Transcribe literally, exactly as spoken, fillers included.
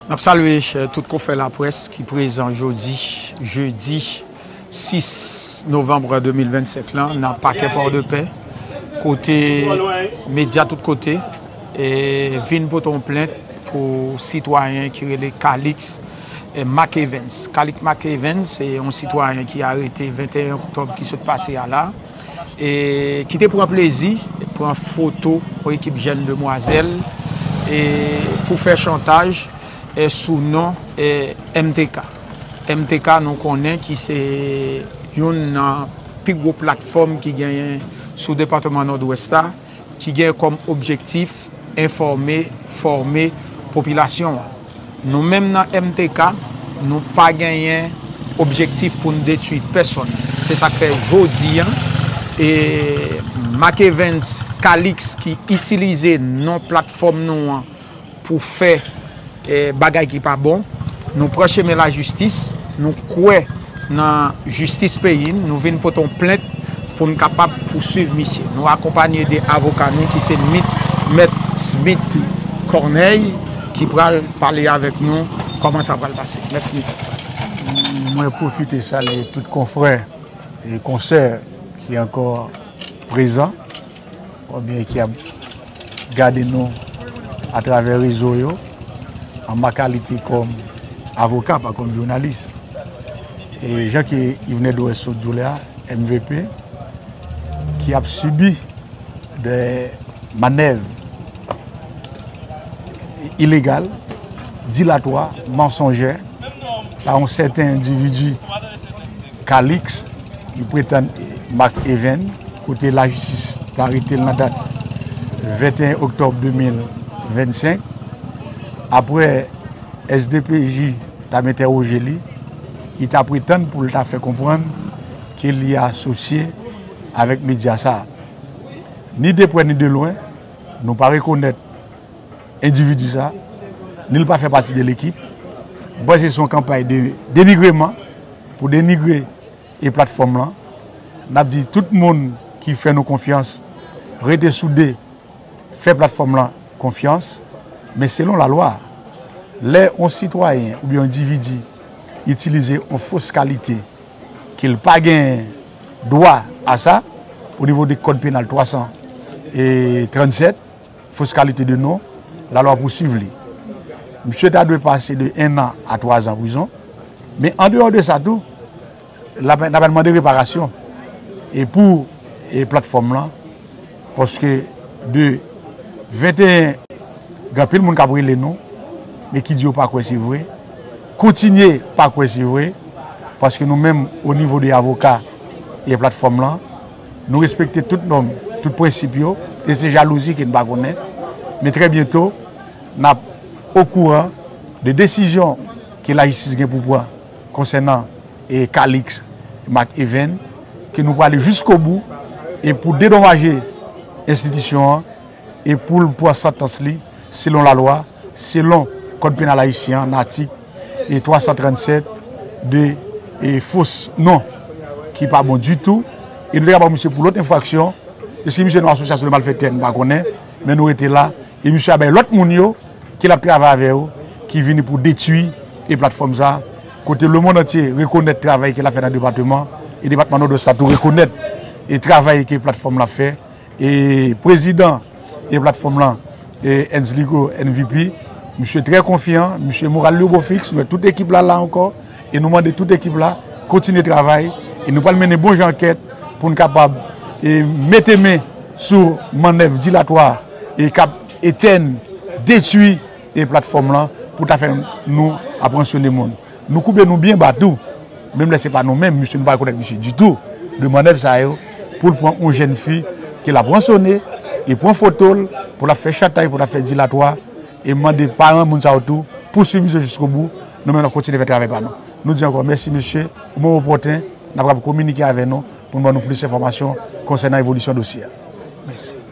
N ap salye, eh, tout konfrè laprès ki prezan jodi, jedi sis novanm de mil vennsenk lan, nan Pakè Pòdepè, kote medya tout kote, eh, vin pote yon plent pou sitwayen ki rele Calix, eh, Marc Evans. Calix Marc Evans se yon sitwayen ki arete venteyen oktòb ki sot pase a la, e ki te pran plezi, pran foto yon ekip jèn demwazèl, e pou fè chantaj, e sou non, e M T K. M T K, nou konnen ki se youn nan pi gwo platfòm ki genyen sou depatman Nòdwès la, ki gen kòm objektif enfòme, fòme popilasyon an. Nou menm nan M T K, nou pa genyen objektif pou n detwi pèsonn. Se sa k fè jodi a, e, Marc Evans Calix ki itilize non platfòm nou an pou fè, eh, bagay ki pa bon. Nou pran chemen lajistis, nou kwè nan jistis peyi n, nou vin pote yon plent pou n kapab pouswiv misye. Nou akonpanye de avoka nou ki se Mit-, Mèt Smith Corneille ki pral pale avèk nou kòman sa pral pase. Mèt Smith. Mwen pwofite salye tout konfrè e konsè ki ankò prezan, oubyen ki ap gade nou atravè rezo yo, an ma kalite kòm avoka, pa kòm jounalis. E jan ke Yvenedor sot di w la, M V P, ki ap sibi de manèv ilegal, dilatwa, mansonjè, pa yon sèten endividi, Calix, li pretann Marc Evans, kote lajistis ta arete l nan dat venteyen oktòb de mil vennsenk. Apre S D P J ta entèwoje li, li ta pretann pou l ta fè konprann ke li asosye avèk medya sa a. Ni de prè ni de lwen, nou pa rekonèt endividi sa, ni l pa fè pati de lekip. M panse se yon kanpay de denigreman pou denigre e platfòm lan. N ap di tout moun ki fè nou konfyans, rete soude, fè platfòm lan konfyans, men selon lalwa, lè yon sitwayen oubyen yon endividi itilize yon fos kalite ke l pa gen dwa a sa, o nivo de kòd penal twa san e trannsèt, fos kalite de non, lalwa pouswiv li. Misye ta dwe pase de en an a twa zan prizon. Men andeyò de sa tou, l ap, n ap mande reparasyon e pou, e platfòm lan, paske de venteyen, gen anpil moun k ap rele nou, men ki di yo pa kwè se vre. Kontinye pa kwè se vre, paske nou menm, o nivo de avoka e platfòm lan, nou respekte tout nòm, tout prensip yo, e se jalouzi ke n pa konnen. Men trè byento, n ap okouran de desizyon ke lajistis gen pou pran konsènan, e, Calix Marc Evans, ke nou prale jiskobou e pou dedomaje enstitisyon an e pou l pran santans li selon lalwa, selon kòd penal ayisyen an, nan atik, e, twa san trannsèt de, e, fos non ki pa bon ditou. E nou te ka pran misye pou lòt enfraksyon, e si misye nan asosyasyon de malfektè, n pa konnen, men nou rete la. E misye ap bay lòt moun yo, ke l ap travay avè yo, ki vini pou detwi e platfòm sa, kote lemonn antye rekonèt travay ke l ap fè nan depatman, e depatman Nòdwès la tou rekonèt e travay ke platfòm la fè. E prezidan e platfòm lan, e Ensligo M V P, misye trè konfyan, misye moral li o bon fiks, nou wè tout ekip la la ankò, e nou mande tout ekip la kontinye travay, e nou pral mennen bon jan ankèt pou n kapab, e, mete men sou mannèv dilatwa, e k ap etèn, detwi, e platfòm lan pou ta fè nou ap ransyone moun. Nou koube nou byen ba tou. Menm lè se pa nou menm, misye, nou pa rekonèt misye ditou de mannèv sa yo, pou l pran yon jèn fi ke l ap ransyone e pran foto l, pou l ap fè chantaj, pou l ap fè dilatwa, e mande paran moun sa yo tou pouswiv misye jiskobou. Nou menm, n ap kontinye fè travay pa nou. Nou di ankò mèsi, mesye, o moman opòten, n ap kapab kominike avè nou pou n ban nou plis enfòmasyon konsènan evolisyon dosye a. Mèsi.